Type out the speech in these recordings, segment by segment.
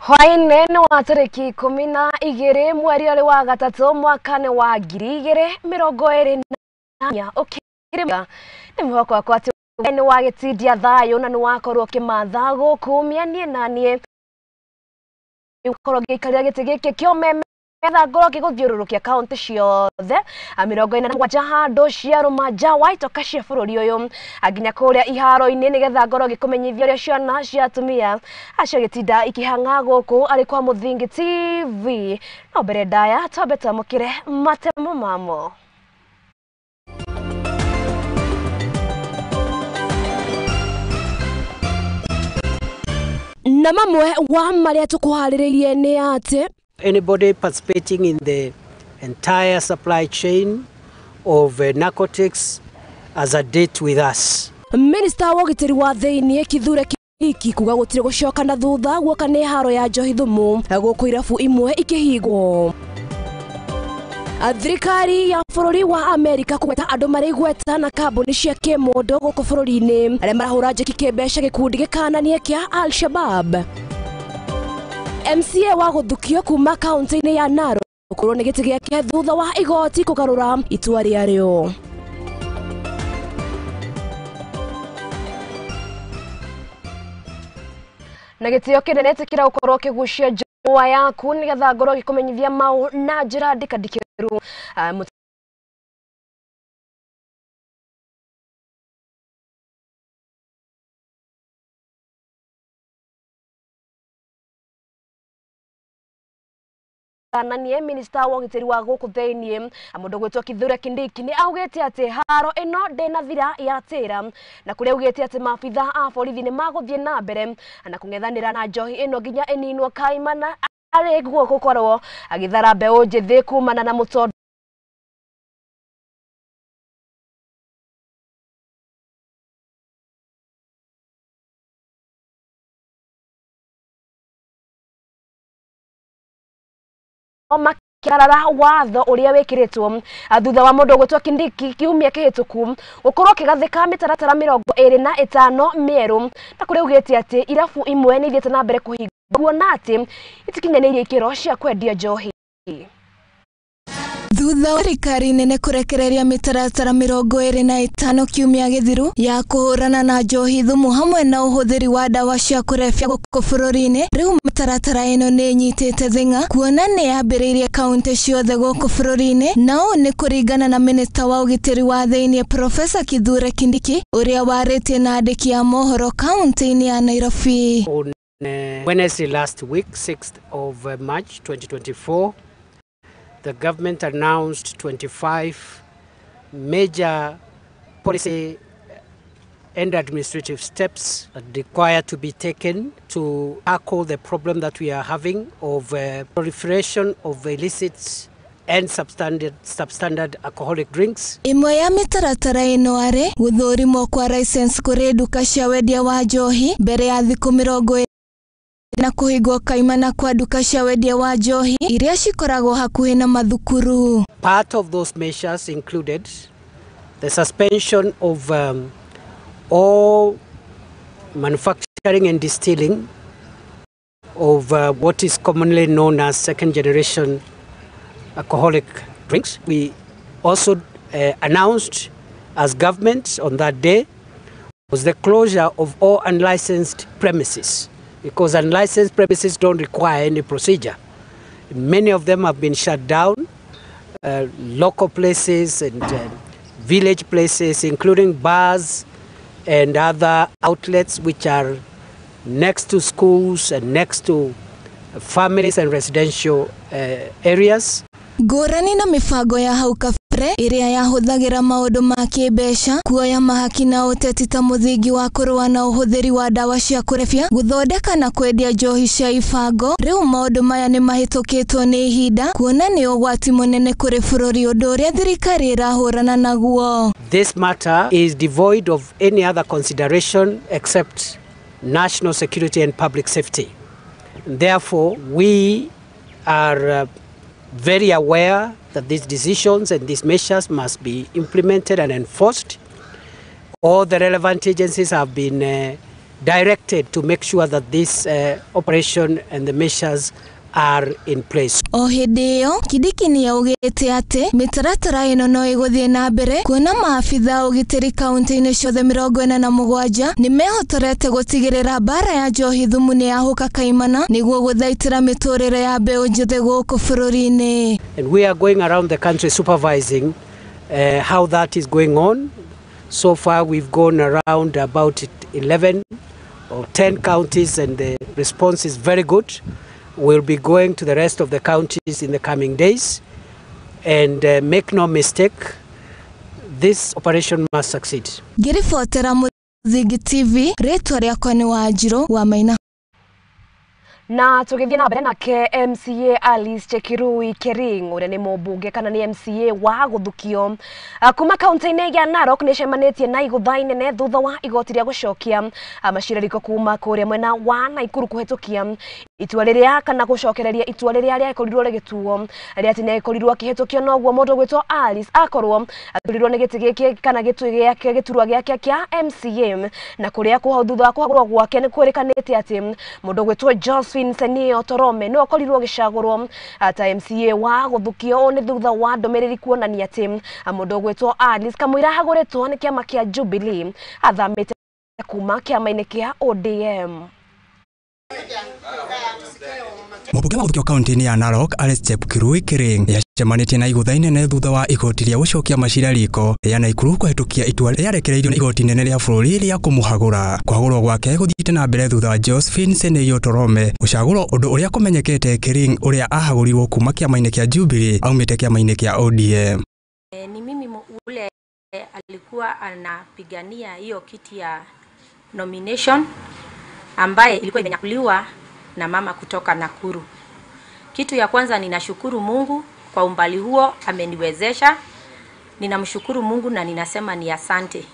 Hwaĩ-inĩ nĩ wa tarĩki 12 mweri ũrĩ wa gatatũ mwaka-inĩ wa 2024 ũkĩrĩ nĩ mwĩhoko wakwa atĩ nĩ wagĩtindia thayũ na nĩ wakorwo ũkĩmatha gũkũ mĩanie na niĩ ũkorwo ngĩikarĩra gĩtĩ gĩkĩ kĩa ũmeme getha ngorwo ngĩgũthiũrũrũkia kaunti ciothe 47 handũ cia rũmanja wa itoka cia bũrũri ũyũ nginya kũrĩa iharo-inĩ nĩgetha ngorwo ngĩkũmenyithia ũrĩa ciana cia atumia acio gĩtinda ikĩhang'a gũkũ arĩ kwa Mũthingi TV. No mbere ndaya twambe twamũkĩre matemo mamo. Na mamwe wa marĩa tũkũharĩrĩirie nĩ atĩ anybody participating in the entire supply chain of narcotics as a date with us. Minister wa ũgitĩri wa thĩinĩ Kithure Kindiki kuga gũtirĩ gũcoka na thutha guoka nĩ haro ya njohi thumu gũkũ irabu imwe ikĩhingwo. Thirikari ya bũrũri wa Amerika kũgweta andũ marĩ igweta na kambuni cia kĩmũndũ gũkũ bũrũri-inĩ arĩa marahũra njeki kĩmbeca gĩkundi gĩkananie kĩa Al-Shabaab. MCA wa gũthukio kuma kaunti-inĩ ya Narok gũkorwo nĩ gĩtĩ gĩake thutha wa igoti kũgarũra itua rĩarĩo. Na gĩtĩo kĩnene ĩtĩkĩra gũkorwo ũkĩgucia njũa yaku nĩgetha ngorwo ngĩkũmenyithia mau na njĩra ndikandikĩru. Na niĩ minista wa ũgitĩri wa gũkũ thĩinĩ mũndũ gwĩtwo Kithure Kindiki nĩ augĩte atĩ haro ĩno ndĩnathira ya tĩra na kũrĩa augĩte atĩ maabitha a borithi nĩ magũthiĩ na mbere na kũng'ethanĩra na njohi ĩno nginya ĩninwo kaimana arĩ guo gũkorwo agĩthara mbeũ njĩthĩ kumana na mũtondo makarara watho ũrĩa wĩkĩrĩtwo thutha wa mũndũ gwĩtwo Kindiki kiumia kĩhĩtũku gũkorwo kĩgathĩka mĩtaratara 25 mĩerũ na kũrĩa augĩte atĩ irabu imwe nĩ ithiĩte na mbere kũhingwo kuona atĩ itikinyanĩirie ikĩro cia kwendia njohi. Thutha wa thirikari nene kũrekereria mĩtaratara 25 kiumia gĩthiru ya kũhũrana na njohi thumu hamwe na ũhũthĩri wa ndawa cia kũrebia gũkũ bũrũri-inĩ, rĩu mĩtaratara ĩno nĩ ĩnyitĩte thing'a kuona nĩ yambĩrĩirie kaunti ciothe gũkũ bũrũri-inĩ, na ũũ nĩ kũringana na minista wa ũgitĩri wa thĩinĩ Profesa Kithure Kindiki ũrĩa warĩtie na andĩki a mohoro kaunti-inĩ ya Nairobi. On Wednesday last week, 6th of March 2024, the government announced 25 major policy and administrative steps that require to be taken to tackle the problem that we are having of proliferation of illicit and substandard alcoholic drinks. Imwe ya mĩtaratara ĩno arĩ gũthũrimwo kwa license kũrĩ nduka cia wendia wa njohi mbere ya thikũ 20 na kũhingwo kaimana kwa nduka cia wendia wa njohi iria cikoragwo hakuhĩ na mathukuru. Part of those measures included the suspension of all manufacturing and distilling of what is commonly known as second generation alcoholic drinks. We also announced as government on that day was the closure of all unlicensed premises, because unlicensed premises don't require any procedure. Many of them have been shut down, local places and village places, including bars and other outlets which are next to schools and next to families and residential areas. Ngũrani na mĩbango ya hau kabere ĩrĩa yahũthagĩra maũndũ ma kĩmbeca kuoya mahaki na ũteti ta mũthingi wa kũrũa na ũhũthĩri wa ndawa cia kũrebia gũthondeka na kwendia njohi cia ibango, rĩu maũndũ maya nĩ mahĩtũkĩtwo nĩ ihinda kuona nĩ ũgwati mũnene kũrĩ bũrũri ũndũ ũrĩa thirikari ĩrahũrana naguo. This matter is devoid of any other consideration except national security and public safety. Therefore, we are very aware that these decisions and these measures must be implemented and enforced. All the relevant agencies have been directed to make sure that this operation and the measures are in place. O hĩndĩ ĩyo Kindiki nĩ augĩte atĩ mĩtaratara ĩno no ĩgũthiĩ na mbere kuona maabitha a ũgitĩri kaunti-inĩ ciothe 47 nĩ mehotorete gũtigĩrĩra mbara ya njohi thumu nĩ yahũka kaimana nĩguo gũthaitĩra mĩtũrĩre ya mbeũ njĩthĩ gũkũ bũrũri-inĩ. And we are going around the country supervising how that is going on. So far we've gone around about 11 or 10 counties and the response is very good. We'll be going to the rest of the counties in the coming days, and make no mistake, this operation must succeed. Ngĩribotera Mũthingi TV, rĩtwa rĩakwa nĩ Wanjirũ wa Maina. Na tũgĩthiĩ na mbere nake MCA Alice Chepkirui Kering ũrĩa nĩ mũmbunge kana nĩ MCA wa gũthukio kuma kaunti-inĩ ya Narok nĩcemanĩtie na igũtha inene thutha wa igoti rĩa gũcokia macira riko kuma kũrĩa mwena wa Naikuru kũhetũkia itua rĩrĩa kana gũcokereria itua rĩrĩa rĩakorirwo rĩgĩtuo rĩa atĩ nĩakorirwo akĩhetũkio noguo mũndũ ũgwĩtwo Alice akorwo athurirwo nĩ gĩtĩ gĩkĩ kana gĩtĩ gĩake gĩturwa gĩake kĩa MCA na kũrĩa thutha wa kũhagũrwo gwake nĩ kwĩrĩkanĩte atĩ mũndũ ũgwĩtwo Josephine Senio Torome no akorirwo gĩcagũrwo ta MCA wa gũthukio. Ũũ nĩ thutha wa ndũmĩrĩri kuonania atĩ mũndũ ũgwĩtwo Alice kamũira ahagũrĩtwo nĩ kĩama kĩa Jubilee athamĩte kuma kĩama-inĩ kĩa ODM. Mũmbunge wa gũthukio kaunti-inĩ ya Narok Alice Chepkirui Kering yacemanĩtie na igũtha inene thutha wa igoti rĩa gũcokia macira riko rĩa Naikuru kũhetũkia itua rĩarekereirio nĩ igoti inene rĩa bũrũri rĩa kũmũhagũra. Kũhagũrwo gwake gũthiĩte na mbere thutha wa Josephine Seneiyo Torome gũcagũrwo, ũndũ ũrĩa kũmenyekete Kering ũrĩa ahagũrirwo kuma kĩama-inĩ kĩa Jubilee aumĩte kĩama-inĩ kĩa ODM. Ni mimi ule alikuwa anapigania hiyo kiti ya nomination ambaye ilikuwa imenyakuliwa na mama kutoka Nakuru. Kitu ya kwanza ninashukuru Mungu kwa umbali huo ameniwezesha. Ninamshukuru Mungu na ninasema ni asante.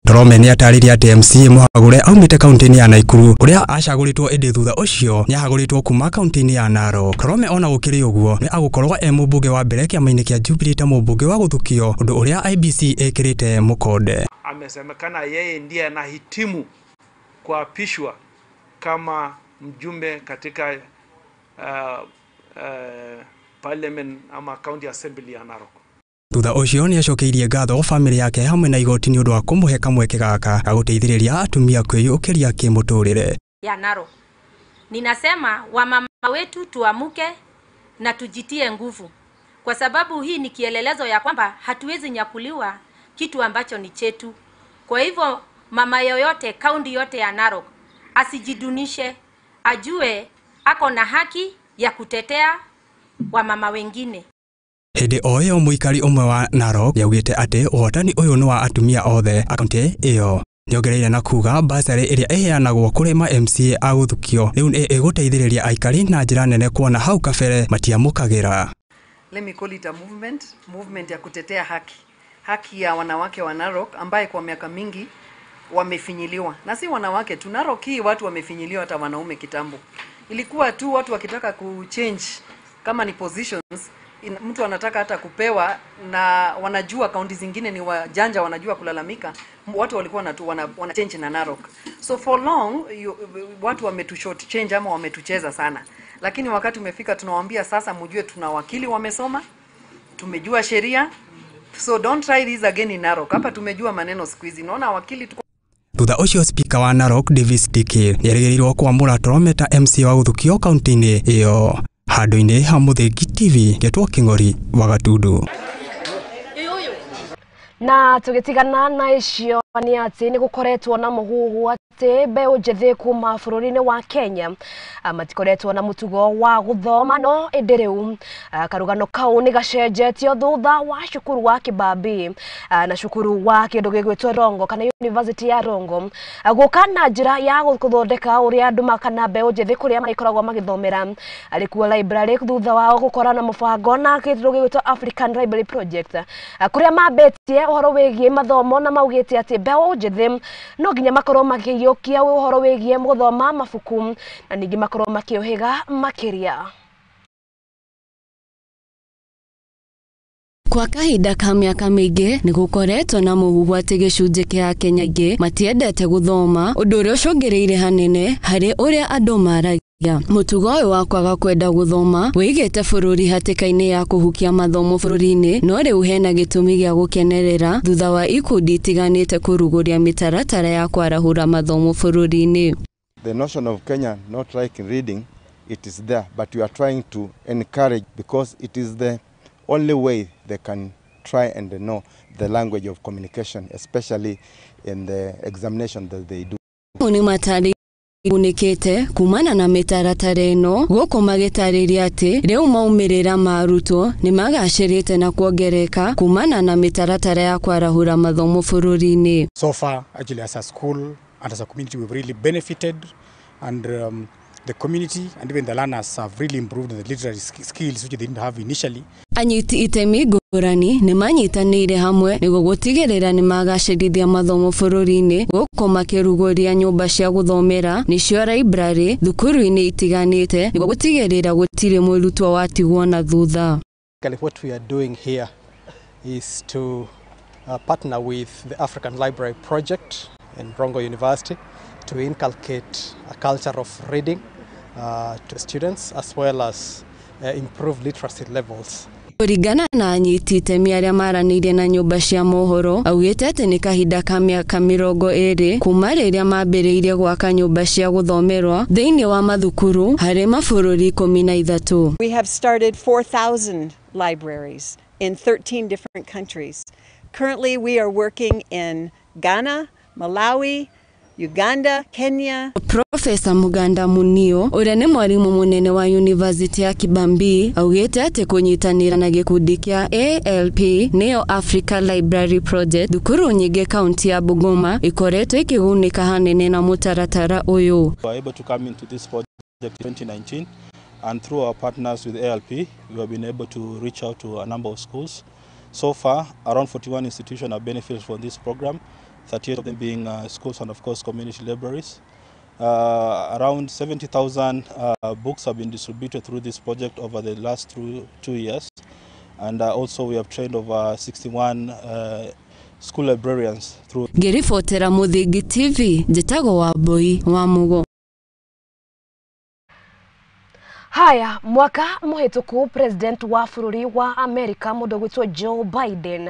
Torome nĩ atarĩria atĩ MCA mũhagũre aumĩte kaunti-inĩ ya Naikuru ũrĩa acagũrĩtwo ĩndĩ thutha ũcio nĩahagũrĩtwo kuma kaunti-inĩ ya Narok. Torome ona gũkĩrĩ ũguo nĩ agũkorwo e mũmbunge wa mbere kĩama-inĩ kĩa Jubilee ta mũmbunge wa gũthukio, ũndũ ũrĩa IBC ĩkĩrĩte mũkonde. Amesemekana yeye ndiye anahitimu kuapishwa kama mjumbe katika parliament ama county assembly ya Narok. Thutha ũcio nĩacokeirie ngatho famĩlĩ yake hamwe na igoti nĩ ũndũ wa kũmũhe kamweke gaka ga gũteithĩrĩria atumia kwĩyũkĩria kĩmũtũrĩre. Ya Narok. Ninasema wamama wetu tuamuke na tujitie nguvu, kwa sababu hii ni kielelezo ya kwamba hatuwezi nyakuliwa kitu ambacho ni chetu. Kwa hivyo mama yoyote kaunti yote ya Narok asijidunishe, ajue ako na haki ya kutetea wamama wengine. Hĩndĩ o ĩyo mũikari ũmwe wa Narok nĩaugĩte atĩ ũhotani ũyũ nĩ wa atumia othe a kaunti ĩyo. Nĩongereire na kuga basarĩ ĩrĩa ĩheanagwo kũrĩ ma MCA a gũthukio rĩu nĩ ĩgũteithĩrĩria aikari na njĩra nene kuona hau kabere matiamũkagĩra. Let me call it a movement, movement ya kutetea haki, haki ya wanawake wa Narok ambaye kwa miaka mingi wamefinyiliwa. Na si wanawake tu, Narok hii watu wamefinyiliwa, hata wanaume kitambo. Ilikuwa tu watu wakitaka kuchange kama ni positions, mtu anataka hata kupewa, na wanajua kaunti zingine ni wajanja, wanajua kulalamika. Watu walikuwa wana change na Narok. So for long watu wametu short change ama wametucheza sana. Lakini wakati umefika tunawaambia sasa mjue tuna wakili wamesoma, tumejua sheria. So don't try this again in Narok. Hapa tumejua maneno siku hizi. Naona wakili tuko. Thutha ũcio Speaker wa Narok Davis Dikir nĩerĩgĩrĩirwo kwamũra Torome ta MCA wa gũthukio kaunti-inĩ ĩyo. Handũ-inĩ ha Mũthingi TV ngetwo Kĩng'ori wa Gatundu. Na tũgĩtigana na icio nĩ atĩ nĩ gũkoretwo na mũhuhu atĩ mbeũ njĩthĩ kuma bũrũri-inĩ wa Kenya matikoretwo na mũtugo wa gũthoma, no ĩndĩ rĩu karũgano kau nĩ gacenjetio thutha wa cukuru wa Kibabii na cukuru wa kĩndũ gĩgwĩtwo Rongo kana University ya Rongo gũka na njĩra ya gũthondeka ũrĩa andũ kana mbeũ njĩthĩ kũrĩa marĩkoragwo magĩthomera arĩ kuo library thutha wao gũkora na mũbango na kĩndũ gĩgwĩtwo African Library Project kũrĩa mambĩtie ũhoro wĩgiĩ mathomo na maugĩte atĩ mbeũ njĩthĩ no nginya makorwo makĩiyũkia ũhoro wĩgiĩ gũthoma mabuku na ningĩ makorwo makĩũhĩga makĩria. Kwa kahinda ka mĩaka mĩingĩ nĩ gũkoretwo na mũhuhu atĩ gĩcunjĩ kĩa Akenya aingĩ matiendete gũthoma, ũndũ ũrĩa ũcũngĩrĩire hanene harĩ ũrĩa andũ maragia. Mũtugo ũyũ wa kwaga kwenda gũthoma wĩigĩte bũrũri hatĩka-inĩ ya kũhukia mathomo bũrũri-inĩ, no rĩu hena gĩtũmi gĩa gũkenerera thutha wa ikundi itiganĩte kũrugũria mĩtaratara ya kwarahũra mathomo bũrũri-inĩ. The notion of Kenya not liking reading, it is there, but we are trying to encourage because it is the only way they can try and know the language of communication, especially in the examination that they do. Nĩ matarĩ gunĩkĩte kumana na mĩtaratara ĩno gũkũ magĩtarĩria atĩ rĩu maumĩrĩra ma arutwo nĩ magacĩrĩte na kuongereka kumana na mĩtaratara ya kwarahũra mathomo bũrũri-inĩ. So far, actually, as a school and as a community, we've really benefited, and the community and even the learners have really improved the literary skills which they didn't have initially. Anyiti itemi ngũrani nĩ manyitanĩire hamwe nĩguo gũtigĩrĩra nĩ magacĩrithia mathomo bũrũri-inĩ gũkũ makĩrugũria nyũmba cia gũthomera nĩcio library thukuru-inĩ itiganĩte nĩguo gũtigĩrĩra gũtirĩ mũrutwo watigwo na thutha. What we are doing here is to partner with the African Library Project in Rongo University to inculcate a culture of reading to students as well as improve literacy levels. Kũringana na anyiti itemi arĩa maranĩirie na nyũmba cia mohoro, augĩte atĩ nĩ kahinda ka mĩaka 20 kuma rĩrĩa mambĩrĩirie gwaka nyũmba cia gũthomerwa thĩinĩ wa mathukuru harĩ mabũrũri 13. We have started 4,000 libraries in 13 different countries. Currently we are working in Ghana, Malawi, Uganda, Kenya. Profesa Muganda Munio ũrĩa nĩ mwarimũ mũnene wa University ya Kibambi augĩte atĩ kũnyitanĩra na gĩkundi kĩa ALP nĩyo Africa Library Project thukuru nyingĩ kaunti ya Bungoma ikoretwo ikĩgunĩka hanene na mũtaratara ũyũ. We were able to come into this project in 2019, and through our partners with ALP we have been able to reach out to a number of schools. So far, around 41 institutions have benefited from this program, 38 of them being schools and of course community libraries. Around 70,000 books have been distributed through this project over the last 2 years, and also we have trained over 61 school librarians through. Ngĩribotera Mũthingi TV, njĩtagwo Wambui wa Mugo. Haya, mwaka mũhĩtũku president wa bũrũri wa America mũndũ gwĩtwo Joe Biden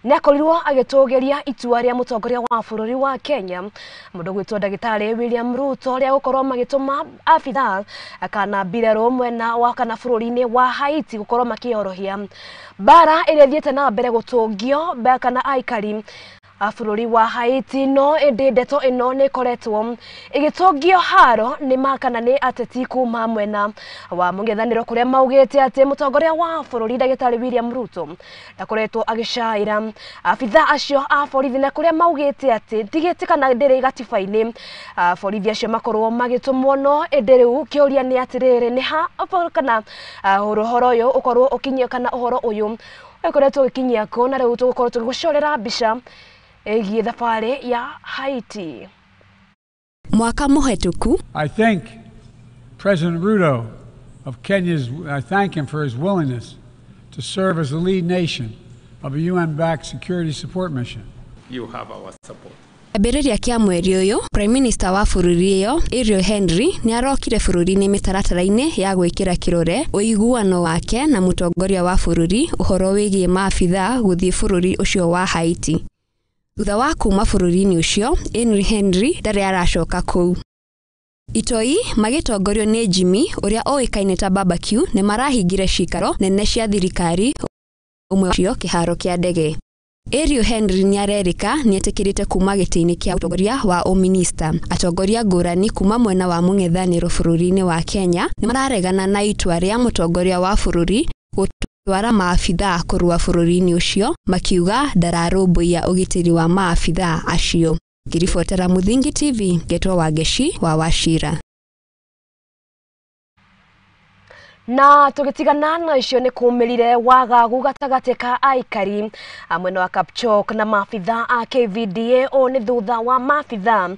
nĩ akorirwo agĩtũgĩria itua rĩa mũtongoria wa bũrũri wa Kenya mũndũ gwĩtwo ndagĩtarĩ William Ruto rĩa gũkorwo magĩtũma abithaa kana mbirarũ mwena wa kana bũrũri-inĩ wa Haiti gũkorwo makĩhorohia mbara ĩrĩa ĩthiĩte na mbere gũtũngio kana aikari a bũrũri wa Haiti. No ĩndĩ ndeto ĩno nĩ ĩkoretwo ĩgĩtũngio haro nĩ makana nĩ ateti kuma mwena wa mũng'ethanĩro kũrĩa maugĩte atĩ mũtongoria wa bũrũri ndagĩtarĩ William Ruto ndakoretwo agĩcaĩra abithaa acio a borithi na kũrĩa maugĩte atĩ ndigĩte kana ndĩrĩ gatiba-inĩ borithi acio makorwo magĩtũmwo. No ĩndĩ rĩu kĩũria nĩ atĩrĩrĩ, nĩ ha kana ũhoro ũyũ ũkorwo ũkinyia kana ũhoro ũyũ ũkoretwo ũgĩkinyia kũ, na rĩu tũgũkorwo tũgĩgũcorera mbica ĩgiĩ thabarĩ ya Haiti. Mwaka mũhetũku, I thank President Ruto of Kenya's, I thank him for his willingness to serve as the lead nation of a UN-backed security support mission. You have our support. Kĩambĩrĩria kĩa mweri ũyũ, Prime Minister wa bũrũri ĩyo Ariel Henry nĩ arokire bũrũri-inĩ mĩtaratara-inĩ ya gwĩkĩra kĩrore ũiguano wake na mũtongoria wa bũrũri ũhoro wĩgiĩ maabithaa gũthiĩ bũrũri ũcio wa Haiti. Thutha wa kuma bũrũri-inĩ ũcio, Henry Henry ndarĩ aracoka kũu. Itoi magĩtongorio nĩ Jimmy ũrĩa ũĩkaine ta Barbecue nĩ marahingire cikaro nene cia thirikari ũmwe wacio kĩharo kĩa ndege. Ariel Henry nĩarerĩka nĩetĩkĩrĩte kuma gĩtĩ-inĩ kĩa ũtongoria wa ũminista. Atongoria ngũrani kuma mwena wa mũng'ethanĩro bũrũri-inĩ wa Kenya nĩmararegana na itua rĩa mũtongoria wa bũrũri gũtwara maabithaa kũrũa bũrũri-inĩ ũcio, makiuga ndararũmbũiya ũgitĩri wa maabithaa acio. Ngĩribotera Mũthingi TV, ngetwo Wangeci wa Wachira. Na tugitigana na icio ni kumirire wagagu gatagati ka aikari mwena wa Kapchok na maabitha a KVDA o ni thutha wa maabitha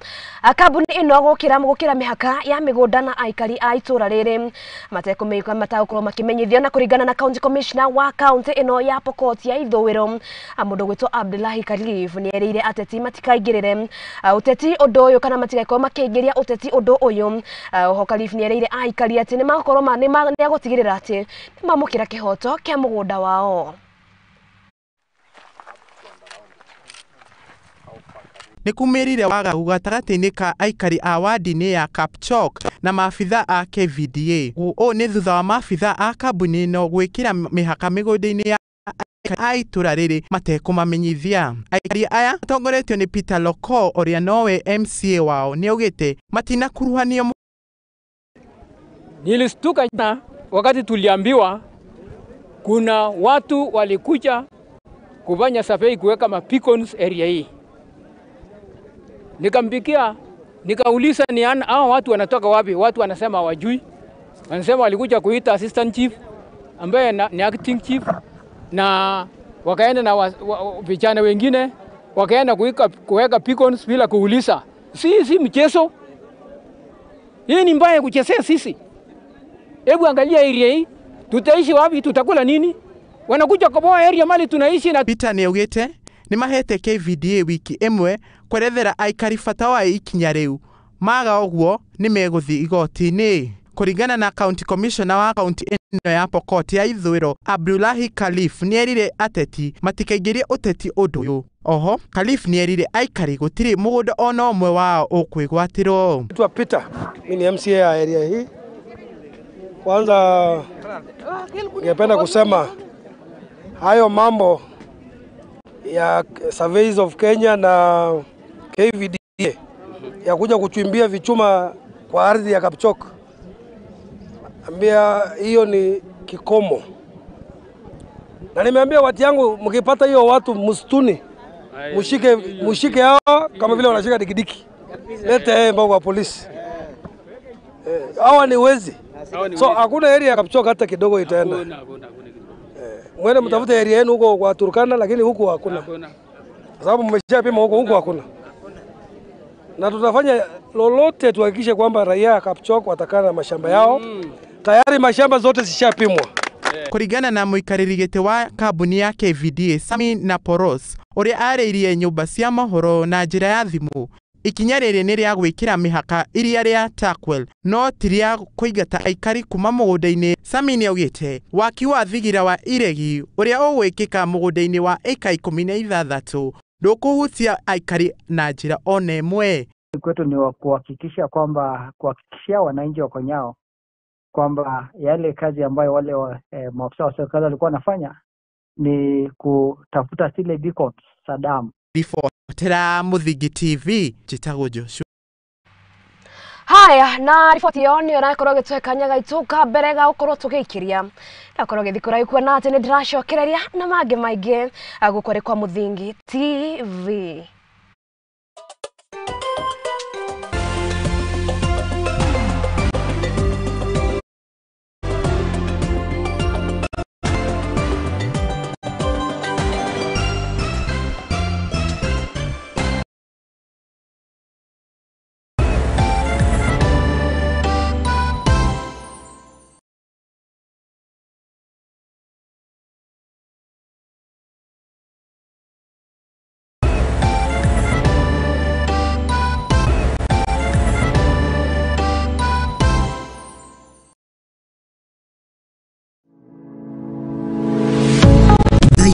a kambuni ino gukira mihaka ya migunda na aikari a itura riri matekumĩka matagũkorwo makimenyithio na kuringana na county commissioner wa county ino ya Pokot ya Ithũĩro mundu gwitwo Abdullahi Khalif ni erĩire ateti matikaingĩrĩre uteti undu uyu kana matigakorwo makĩingĩria uteti undu uyu. Oho Khalif ni erĩire aikari atĩ nĩ makorwo nĩ gũtigĩrĩra atĩ nĩ mamũkĩra kĩhoto kĩa mũgũnda wao. Nĩ kumĩrire wagagu gatagatĩ-inĩ ka aikari a wadi-inĩ ya Kapchok na maabitha a KVDA. Ũũ nĩ thutha wa maabitha a kambuni ĩno gwĩkĩra mĩhaka mĩgũnda-inĩ ya a itũra rĩrĩ matekũmamenyithia. Aikari aya matongoretio nĩ Peter Loko ũrĩa nowe MCA wao nĩaugĩte matinakuruhanio. Nilistuka jana wakati tuliambiwa kuna watu walikuja kufanya survey kuweka mapicons area hii. Nikampikia, nikauliza ni hao watu wanatoka wapi? Watu wanasema hawajui. Wanasema walikuja kuita assistant chief ambaye ni acting chief, na wakaenda na vijana wengine wakaenda kuweka picons bila kuuliza. Si mchezo. Hii ni mbaya kuchezea sisi. Hebu angalia area hii, tutaishi wapi, tutakula nini? Wanakuja kuboa area mali tunaishi na Peter nĩaugĩte nĩ mahete KVDA wiki ĩmwe kwerethera aikari bata wa ikinya rĩu, maga ũguo nĩ megũthiĩ igoti-inĩ. Kũringana na county commissioner wa county ĩno ya Pokot ya Ithũĩro Abdullahi Khalif nĩerire ateti matikaingĩrie ũteti ũndũ ũyũ. Oho Khalif nĩerire aikari gũtirĩ mũgũnda ona ũmwe wao ũkwĩgwatĩrwo. Naitwa Peter, mimi ni MCA ya area hii. Kwanza ningependa kusema hayo mambo ya Surveys of Kenya na KVDA ya kuja kuchimbia vichuma kwa ardhi ya Kapchok, ambia hiyo ni kikomo. Na nimeambia watu yangu, mkipata hiyo watu msituni mushike hao kama vile wanashika dikidiki, lete mbao kwa polisi. Hawa ni wezi. So hakuna area ya Kapchok hata kidogo itaenda. Mwende mtafute area yenu huko kwa Turkana, lakini huku hakuna. Kwa sababu mmeshapima huko, huku hakuna. Na tutafanya lolote tuhakikishe kwamba raia ya Kapchok watakana na mashamba yao. Tayari mashamba zote zishapimwa. Kũringana na mũikarĩri gĩtĩ wa kambuni ya KVDA Sami Naporos ũrĩa arĩirie nyũmba cia mohoro na njĩra ya thimũ, ikinya rĩrĩ nĩ rĩa gwĩkĩra mĩhaka iria rĩa Turkwel no ti rĩa kũingata aikari kuma mũgũnda-inĩ. Sami nĩaugĩte waki wa thigira wa iregi ũrĩa ũgwĩkĩka mũgũnda-inĩ wa ĩka 16 ndũkũhutia aikari na njĩra ona ĩmwe. Kwetu ni kuhakikisha kwamba kuhakikishia wananchi wa Konyao kwamba yale kazi ambayo wale maafisa wa serikali walikuwa wanafanya ni kutafuta zile beacons za damu. Ribotera Muthingi TV, njĩtagwo Joshua. Haya, na riboti ĩyo nĩyo ĩrakorwo ĩgĩtũhe kanya gaitũ ka mbere ga gũkorwo tũgĩikĩria ndakorwo gĩthiĩ kũraihu kuona atĩ nĩ ndĩracokereria na mangĩ maingĩ gũkũ rĩ kwa Muthingi TV.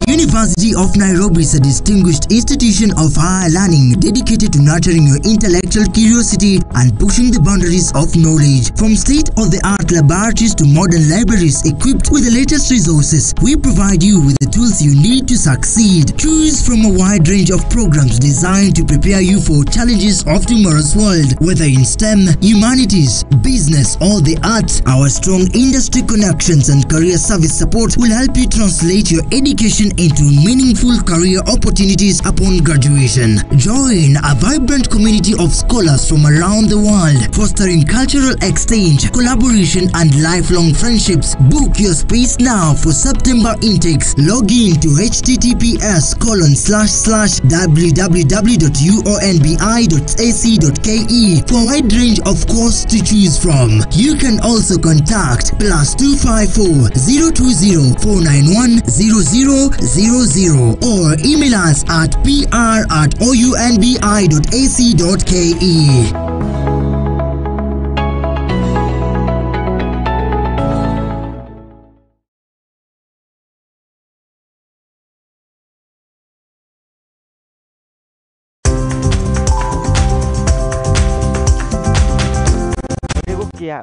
University of Nairobi is a distinguished institution of higher learning dedicated to nurturing your intellectual curiosity and pushing the boundaries of knowledge. From state-of-the-art laboratories to modern libraries equipped with the latest resources, we provide you with the tools you need to succeed. Choose from a wide range of programs designed to prepare you for challenges of tomorrow's world, whether in STEM, humanities, business, or the arts. Our strong industry connections and career service support will help you translate your education into meaningful meaningful career opportunities upon graduation. Join a vibrant community of scholars from around the world, fostering cultural exchange, collaboration, and lifelong friendships. Book your space now for September intakes. Log in to https://www.uonbi.ac.ke for a wide range of courses to choose from. You can also contact +254 020 491 0000 or email us at pr@ounbi.ac.ke.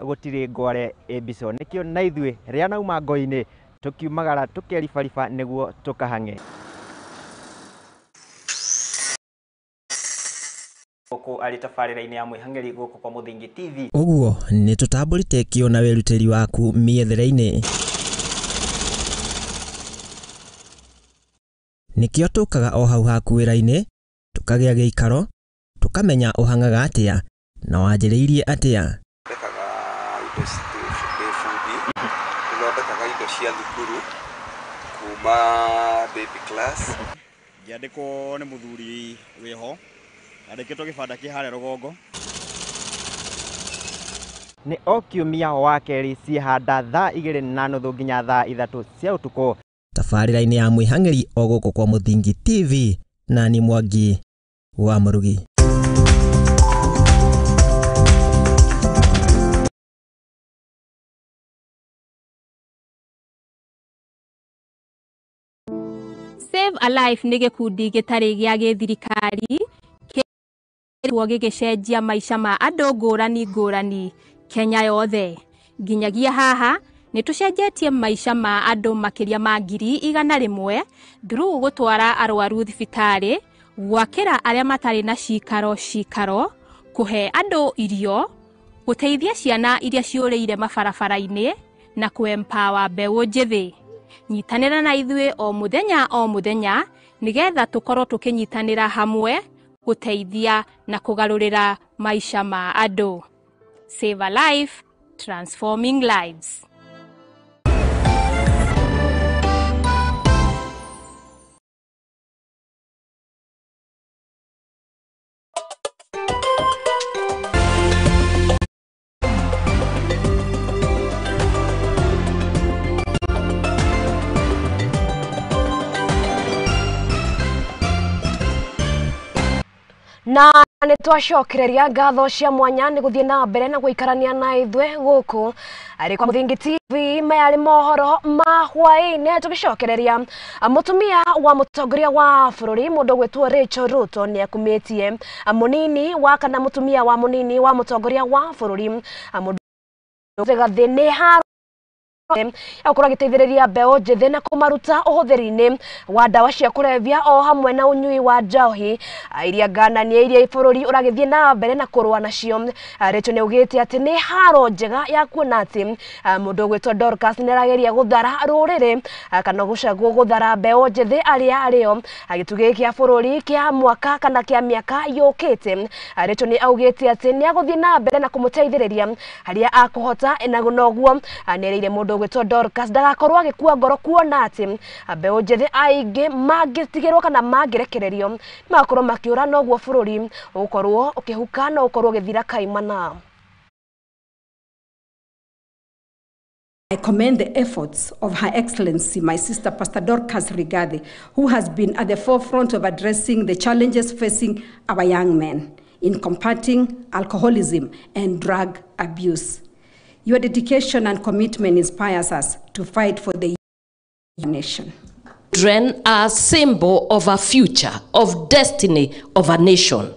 Gũtirĩ ngware ĩmbico nĩkĩo na ithuĩ rĩa nauma ngo-inĩ tũkiumagara tũkeribariba nĩguo tũkahang'e gũkũ arĩ tabarĩra-inĩ ya mwĩhang'eri gũkũ kwa Mũthingi TV. Ũguo nĩ tũtambũrĩte kĩo na wĩrutĩri waku mĩethere-inĩ, nĩkĩo tũkaga o hau haku wĩra-inĩ tũkagĩa gĩikaro tũkamenya ũhang'aga atĩa na wanjĩrĩirie atĩa. Thondekaga indo cia thukuru kuma baby class. Ngĩandĩkwo nĩ mũthuri wĩho andĩkĩtwo gĩbanda kĩ harĩa rũgongo. Nĩ o kiumia wa kerĩ ciĩhanda thaa 2:30 nginya thaa 3 cia ũtukũ tabarĩra-inĩ ya mwĩhang'eri o gũkũ kwa Mũthingi TV na ni Mwangi wa Mũrugi. Save a Life nĩ gĩkundi gĩtarĩ gĩa gĩthirikari kĩrĩa gĩgĩcenjia maica ma andũ ngũrani ngũrani Kenya yothe. Nginyagia haha nĩ tũcenjetie maica ma andũ makĩria ma 100,000 through gũtwara arwaru thibitarĩ, gwakĩra arĩa matarĩ na cikaro cikaro, kũhe andũ irio, gũteithia ciana iria ciũrĩire mabarabara-inĩ na kũ-empower mbeũ njĩthĩ. Nyitanĩra na ithuĩ o mũthenya o mũthenya nĩgetha tũkorwo tũkĩnyitanĩra hamwe gũteithia na kũgarũrĩra maica ma andũ. Save a Life, transforming lives. Na nĩ twacokereria ngatho cia mwanya nĩ gũthiĩ na mbere na gũikarania na ithuĩ gũkũ arĩ kwa Mũthingi TV maya arĩ mohoro ma hwaĩ-inĩ. Tũgĩcokereria mũtumia wa mũtongoria wa bũrũri mũndũ gwĩtwo Rachel Ruto nĩ akumĩtie mũnini wa kana mũtumia wa mũnini wa mũtongoria wa bũrũri mũndũ Rigathĩ nĩ akorwo agĩteithĩrĩria mbeũ njĩthĩ na kũmaruta ũhũthĩri-inĩ wa ndawa cia kũrebia o hamwe na ũnyui wa njohi iria ngananie iria bũrũri ũragĩthiĩ na mbere na kũrũa nacio. Rachel nĩ augĩte atĩ nĩ haro njega ya kuona atĩ mũndũ ũgwĩtwo Dorcas nĩ arageria gũthara rũrĩrĩ kana gũcagwo gũthara mbeũ njĩthĩ arĩa arĩo gĩtugĩ kĩa bũrũri kĩa mwaka kana kĩa mĩaka yũkĩte. Rachel nĩ augĩte atĩ nĩ agũthiĩ na mbere na kũmũteithĩrĩria harĩa akũhota na noguo nĩerĩire mũndũ gwĩtwo Dorcas ndagakorwo agĩkua ngoro kuona atĩ mbeũ njĩthĩ aingĩ mangĩtigĩrwo kana mangĩrekererio magakorwo makĩũra noguo bũrũri ũgũkorwo ũkĩhuka na ũkorwo ũgĩthira kaimana. I commend the efforts of Her Excellency, my sister, Pastor Dorcas Rigathi, who has been at the forefront of addressing the challenges facing our young men in combating alcoholism and drug abuse. Your dedication and commitment inspires us to fight for the nation. Children are a symbol of a future, of destiny of a nation.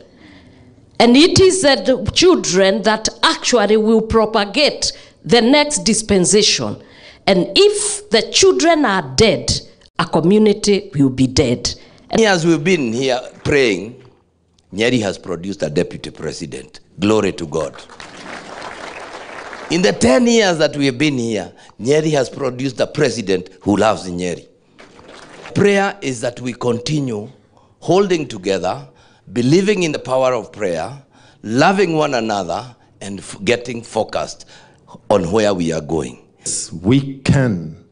And it is the children that actually will propagate the next dispensation. And if the children are dead, a community will be dead. As we've been here praying, Nyeri has produced a deputy president. Glory to God. In the 10 years that we have been here, Nyeri has produced a president who loves Nyeri. prayer is that we continue holding together, believing in the power of prayer, loving one another, and getting focused on where we are going. We can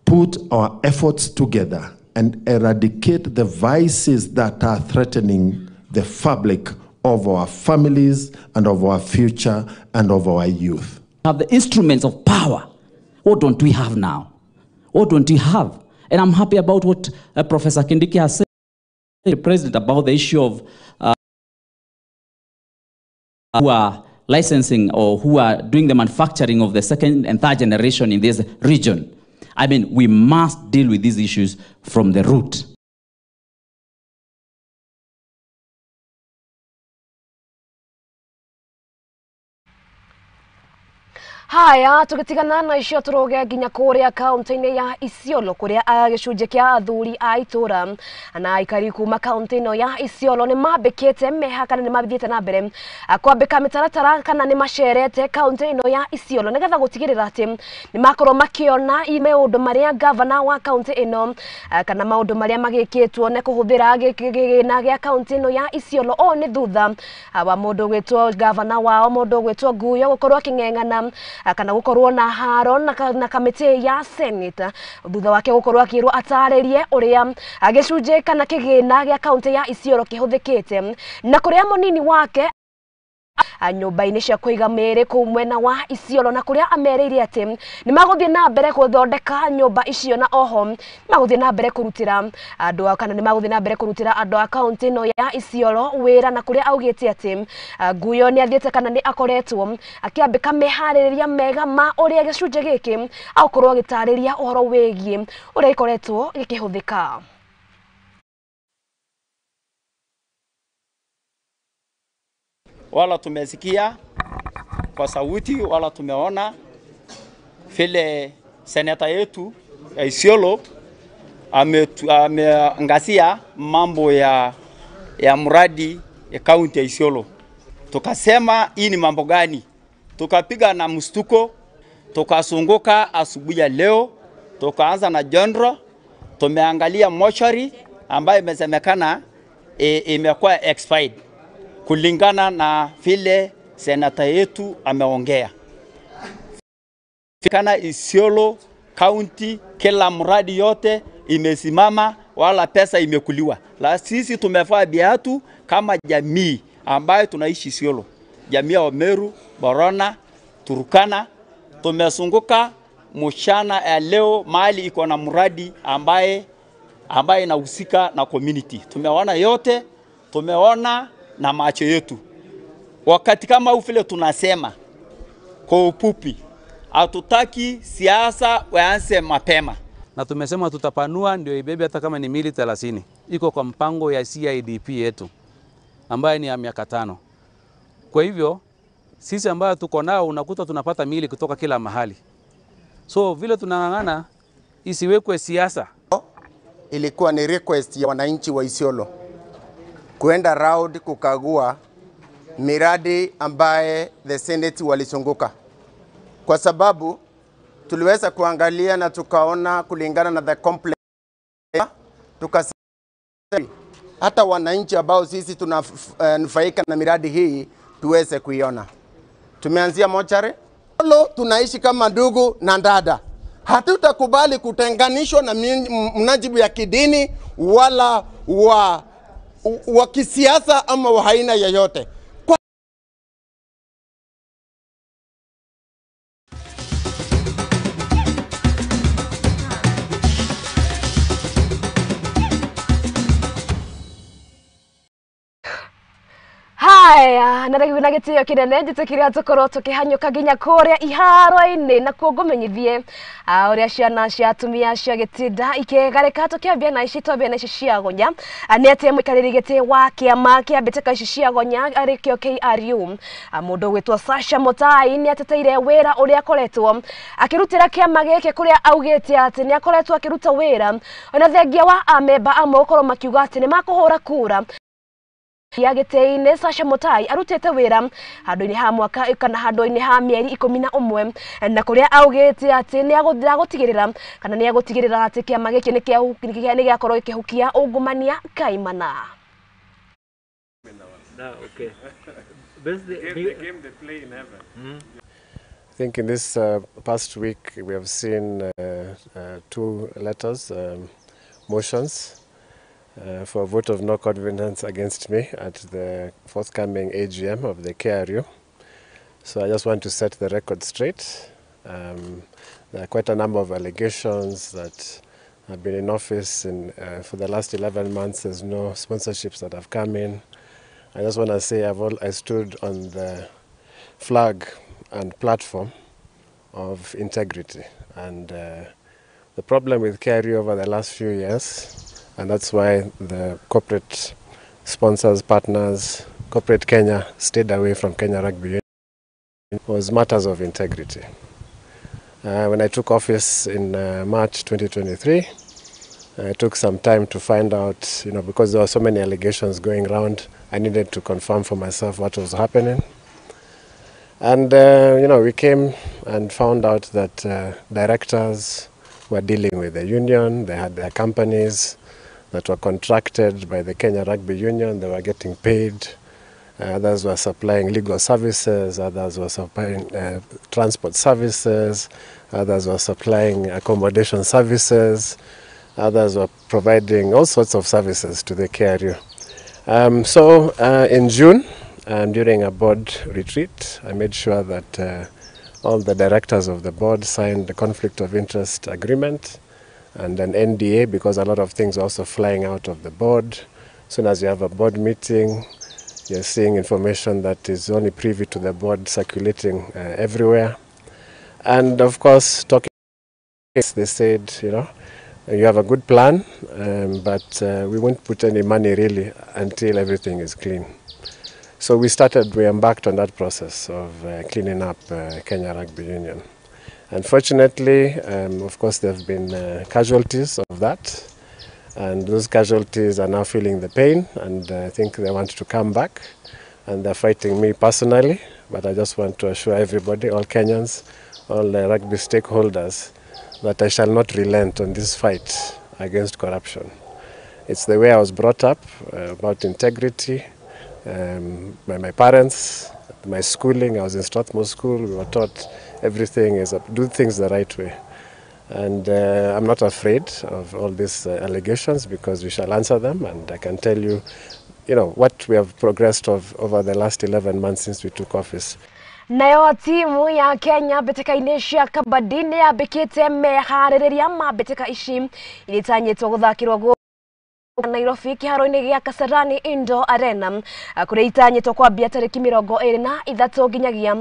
put our efforts together and eradicate the vices that are threatening the fabric of our families and of our future and of our youth. Have the instruments of power. What don't we have now? What don't we have? And I'm happy about what Professor Kindiki has said, the president, about the issue of who are licensing or who are doing the manufacturing of the second and third generation in this region. I mean, we must deal with these issues from the root. Haya tugitigana na icio turuge nginya kuria kaunti-inĩ ya Isiolo kuria gĩcunjĩ kĩa athuri a itũra na aikari kuma kaunti ĩno ya Isiolo nĩ mambĩkĩte meha kana nĩ mathiĩte na mbere kwambĩka mĩtaratara kana nĩ macerete kaunti ĩno ya Isiolo nĩgetha gũtigĩrĩra atĩ nĩ makorwo makĩona maũndũ marĩa gavana wa kaunti ĩno kana maũndũ marĩa magĩkĩtwo nĩ kũhũthĩra gĩkĩgĩna gĩa kaunti ĩno ya Isiolo. O nĩ thutha wa mũndũ gwĩtwo gavana wao mũndũ gwĩtwo Nguyo gũkorwo akĩng'eng'ana kana gukorwo na haro na kamĩtĩ ya Senate thutha wake gukorwo akirwo atarĩrie ũrĩa gĩcunjĩ kana kĩgĩna gĩa kaunti ya Isiolo kĩhũthĩkĩte na kũrĩa mũnini wake nyũmba-inĩ cia kũiga mĩĩrĩ kũu mwena wa Isiolo na kũrĩa amerĩire atĩ nĩ magũthiĩ na mbere gũthondeka nyũmba icio na oho magũthiĩ na mbere kũrutĩra andũ kana nĩ magũthiĩ na mbere kũrutĩra andũ a kaunti ĩno ya Isiolo wĩra na kũrĩa augĩte atĩ Nguyo nĩ athiĩte kana nĩ akoretwo akĩambĩka meharĩrĩria mega ma ũrĩa gĩcunjĩ gĩkĩ agũkorwo agĩtarĩria ũhoro wĩgiĩ ũrĩa gĩkoretwo gĩkĩhũthĩka. Wala tumesikia kwa sauti, wala tumeona vile seneta yetu ya Isiolo ameangazia mambo ya mradi ya kaunti ya Isiolo. Tukasema hii ni mambo gani? Tukapiga na mstuko, tukasunguka asubuhi ya leo, tukaanza na Jondro, tumeangalia mochari ambayo imesemekana imekuwa expired kulingana na vile senata yetu ameongea. Kana Isiolo County kila mradi yote imesimama wala pesa imekuliwa. La sisi tumefaa biatu kama jamii ambayo tunaishi Isiolo. Jamii ya Meru, Borona, Turkana tumesunguka mchana ya leo mahali iko na mradi ambaye inahusika na community. Tumeona yote, tumeona na macho yetu. Wakati kama ufile tunasema kwa upupi, hatutaki siasa waanze mapema. Na tumesema tutapanua ndio ibebe hata kama ni mili 30. Iko kwa mpango ya CIDP yetu ambaye ni ya miaka 5. Kwa hivyo sisi ambayo tuko nao unakuta tunapata mili kutoka kila mahali. So vile tunang'ang'ana isiwekwe siasa. Ilikuwa ni request ya wananchi wa Isiolo kuenda round kukagua miradi ambaye the Senate walisunguka, kwa sababu tuliweza kuangalia na tukaona kulingana na the complex, tukasema hata wananchi ambao sisi tunanufaika na miradi hii tuweze kuiona. Tumeanzia mochari. Tunaishi kama ndugu na dada. Hatutakubali kutenganishwa na mnajibu ya kidini wala wa kisiasa ama wa aina yoyote. Haya, na rĩu na gĩtĩo kĩnene njĩtĩkĩria tũkorwo tũkĩhanyũka nginya kũrĩa iharo-inĩ na kuo ngũmenyithie ũrĩa ciana cia atumia cia gĩtinda ikĩgarĩka. Tũkĩambia na ici twambia na ici cia Gonya nĩ atĩ mũikarĩri gĩtĩ wa kĩama kĩa mbĩtĩka ici cia Gonya arĩkĩo KRU mũndũ ũgwĩtwo Sasha Mutai nĩ ateteire wĩra ũrĩa akoretwo akĩrutĩra kĩama gĩkĩ kũrĩa augĩte atĩ nĩ akoretwo akĩruta wĩra ona thengia wa amemba amwe gũkorwo makiuga atĩ nĩ makũhũra kura Ya gĩtĩ-inĩ Sasha Mutai arutĩte wĩra handũ-inĩ ha mwaka kana handũ-inĩ ha mĩeri 11 na kũrĩa augĩte atĩ nĩ agũtigĩrĩra kana nĩ agũtigĩrĩra atĩ kĩama gĩkĩ nĩ gĩakorwo gĩkĩhukia ungumania kaimana. Okay. The game they play in heaven. I think in this past week we have seen two letters, motions for a vote of no confidence against me at the forthcoming AGM of the KRU. So I just want to set the record straight. There are quite a number of allegations that I've been in office for the last 11 months. There's no sponsorships that have come in. I just want to say I stood on the flag and platform of integrity. And the problem with KRU over the last few years, and that's why the corporate sponsors, partners, corporate Kenya stayed away from Kenya Rugby Union, was matters of integrity. When I took office in March 2023, I took some time to find out, you know, because there were so many allegations going round, I needed to confirm for myself what was happening. And, you know, we came and found out that directors were dealing with the union, they had their companies that were contracted by the Kenya Rugby Union, they were getting paid. Others were supplying legal services, others were supplying transport services, others were supplying accommodation services, others were providing all sorts of services to the KRU. So in June, during a board retreat, I made sure that all the directors of the board signed the conflict of interest agreement and an NDA, because a lot of things are also flying out of the board. As soon as you have a board meeting, you're seeing information that is only privy to the board circulating everywhere. And of course, talking, they said, you know, you have a good plan, but we won't put any money really until everything is clean. So we embarked on that process of cleaning up Kenya Rugby Union. Unfortunately, of course, there have been casualties of that. And those casualties are now feeling the pain, and I think they want to come back, and they're fighting me personally. But I just want to assure everybody, all Kenyans, all the rugby stakeholders, that I shall not relent on this fight against corruption. It's the way I was brought up, about integrity, by my parents, my schooling. I was in Strathmore School. We were taught everything is do things the right way. And I'm not afraid of all these allegations, because we shall answer them. And I can tell you, you know, what we have progressed of over the last 11 months since we took office. Nayo timu ya Kenya mbĩtĩka-inĩ cia kabadi nĩ yambĩkĩte meharĩrĩria ma mbĩtĩka ici iria itanyĩtwo gũthakĩrwo Nairobi kĩharo-inĩ gĩa Kasarani Indoor Arena kũrĩa itanyĩtwo kwambia tarĩki 23 nginyagia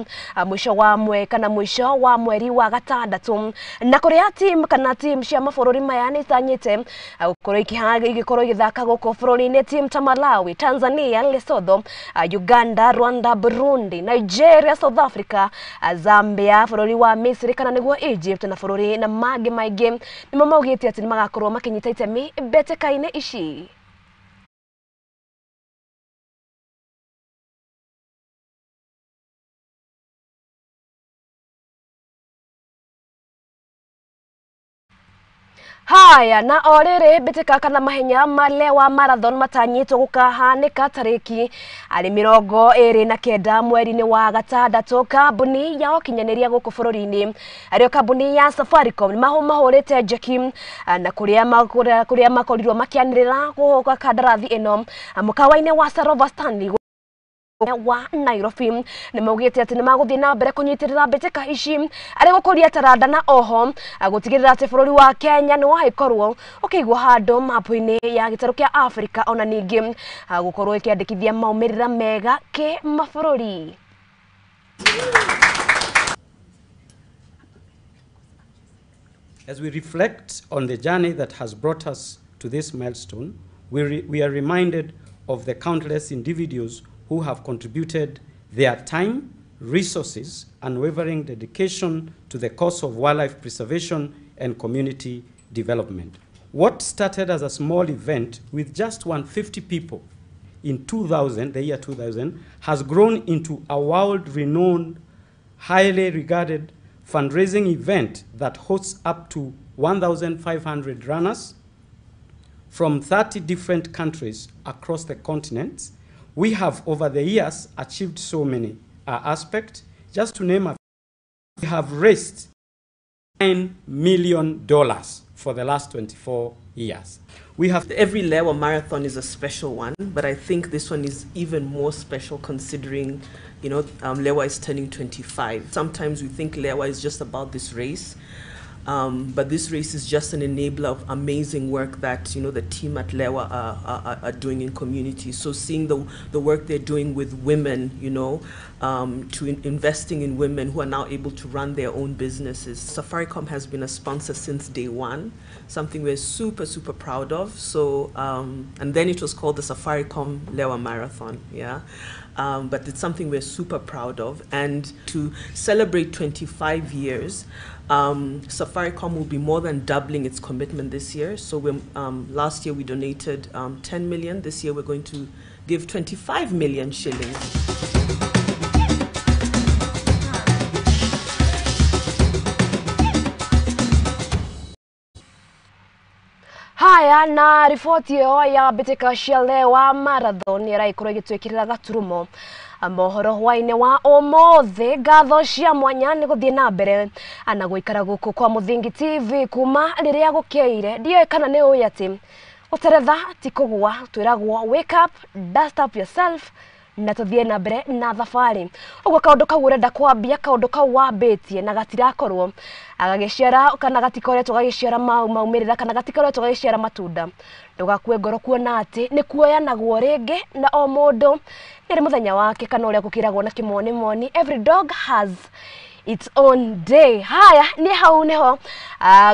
mũico wa mwe kana mũico wa mweri wa gatandatũ, na kũrĩa team kana team cia mabũrũri maya nĩ itanyĩte gũkorwo igĩkorwo igĩthaka gũkũ bũrũri-inĩ, team ta Malawi, Tanzania, Lesotho, Uganda, Rwanda, Burundi, Nigeria, South Africa, Zambia, bũrũri wa Misri kana nĩguo Egypt na bũrũri na mangĩ maingĩ nĩmo maugĩte atĩ nĩmagakorwo makĩnyita itemi mbĩtĩka-inĩ ici. Haya, na o rĩrĩ mbĩtĩka kana mahenya ma Lewa Marathon matanyĩtwo gũkahanĩka tarĩki arĩ 29 mweri-inĩ wa gatandatũ. Kambuni ya ũkinyanĩria gũkũ bũrũri-inĩ arĩo kambuni ya Safaricom nĩ mahũrĩte njeki na kũrĩa makorirwo makĩanĩrĩra gũka kandarathi ĩno mũkawa-inĩ wa Sarova Stanley wa Nairobi. Nĩ maugĩte atĩ nĩ magũthiĩ na mbere kũnyitĩrĩra mbĩtĩka ici arĩ gũkũria taranda na oho gũtigĩrĩra atĩ bũrũri wa Kenya nĩ wagĩkorwo ũkĩigwo handũ mapu-inĩ ya gĩtarũ kĩa Afrika, ona ningĩ gũkorwo ĩkĩandĩkithia maumĩrĩra mega kĩmabũrũri. As we reflect on the journey that has brought us to this milestone, we are reminded of the countless individuals who have contributed their time, resources, unwavering dedication to the cause of wildlife preservation and community development. What started as a small event with just 150 people in 2000, the year 2000, has grown into a world-renowned, highly regarded fundraising event that hosts up to 1,500 runners from 30 different countries across the continent. We have, over the years, achieved so many aspects. Just to name a few, we have raised $9 million for the last 24 years. We have every Lewa marathon is a special one, but I think this one is even more special considering, you know, Lewa is turning 25. Sometimes we think Lewa is just about this race, but this race is just an enabler of amazing work that, you know, the team at Lewa are doing in communities. So seeing the work they're doing with women, you know, to investing in women who are now able to run their own businesses. Safaricom has been a sponsor since day one, something we're super, super proud of. So, and then it was called the Safaricom Lewa Marathon, yeah. But it's something we're super proud of. And to celebrate 25 years, Safaricom will be more than doubling its commitment this year. So we, last year we donated 10 million. This year we're going to give 25 million shillings. Haya na riboti ĩyo ya mbĩtĩka cia Lewa Marathon ĩragĩkorwo ĩgĩtwĩkĩrĩra gaturumo mohoro hwaĩ-inĩ wa ũmũthĩ. Ngatho cia mwanya nĩ gũthiĩ na mbere na gũikara gũkũ kwa Mũthingi TV kuma rĩrĩa gũkĩire. Ndiũĩ kana nĩ ũĩ atĩ gũteretha ti kũgũa, twĩragwo wake up, dust up yourself na tuthie na mbere na thabarĩ. Ũguo kaũndũ kau ũrenda kwambia, kaũndũ kau wambĩtie na gatirakorwo agagĩciara kana gatikoretwo gagĩciara maumĩrĩra kana gatikoretwo gagĩciara matunda, ndũgakue ngoro kuona atĩ nĩ kuoyanagwo rĩngĩ na o mũndũ nĩ mũthenya wake, kana ũrĩa gũkĩragwo na kĩmonimoni, every dog has its own day. Haya ni hau niho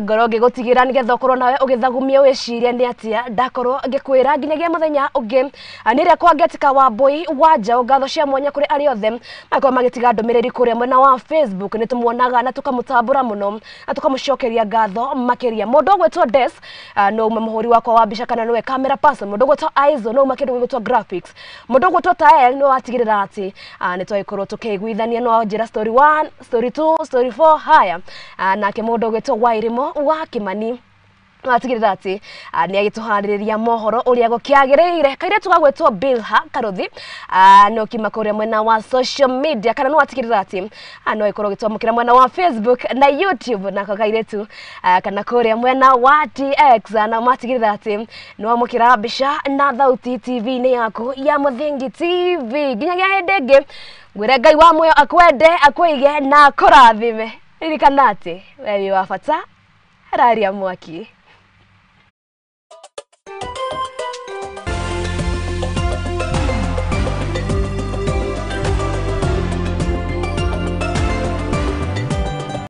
ngoro ngĩgũtigĩra nĩgetha ũkorwo nawe ũgĩthagumia wĩcirie nĩ atĩa ndakorwo ngĩkwĩra nginyagia mũthenya ũngĩ. Nĩ rĩa kwa Ngetika wa Mbui wa Njaũ. Ngatho cia mwanya kũrĩ arĩa othe makorwo magĩtiga ndũmĩrĩri kũrĩa mwena wa Facebook, nĩ tũmuonaga na tũkamũtambũra mũno na tũkamũcokeria ngatho makĩria. Mũndũ ũgwĩtwo Des no ume mũhũri wakwa wa mbica kana nĩwe camera person, mũndũ ũgwĩtwo Aizo no ume kĩndũ gĩgwĩtwo graphics, mũndũ ũgwĩtwo Tael nĩwe watigĩrĩra atĩ nĩ twagĩkorwo tũkĩiguithania, no wanjĩra story 1, story 2, story 4. Haya nake mũndũ ũgwĩtwo Wairimo wa Kimani atigĩrĩra atĩ nĩ agĩtũharĩrĩria mohoro ũrĩa gũkĩagĩrĩire. Kairĩtu gagwĩtwo Bilha Karuthi no kima kũrĩa mwena wa social media, kana no atigĩrĩra atĩ no ĩkorwo gĩtwamũkĩra mwena wa Facebook na YouTube, nako kairĩtu kana kũrĩa mwena wa TX na matigĩrĩra atĩ nĩ wamũkĩra mbica na thauti TV-inĩ yaku ya Mũthingi TV. Nginyagia hĩndĩ ĩngĩ ngwĩre Ngai wa muoyo akwende, akwĩige na akũrathime. Ririkana atĩ we wĩ wa bata, hararia mwaki.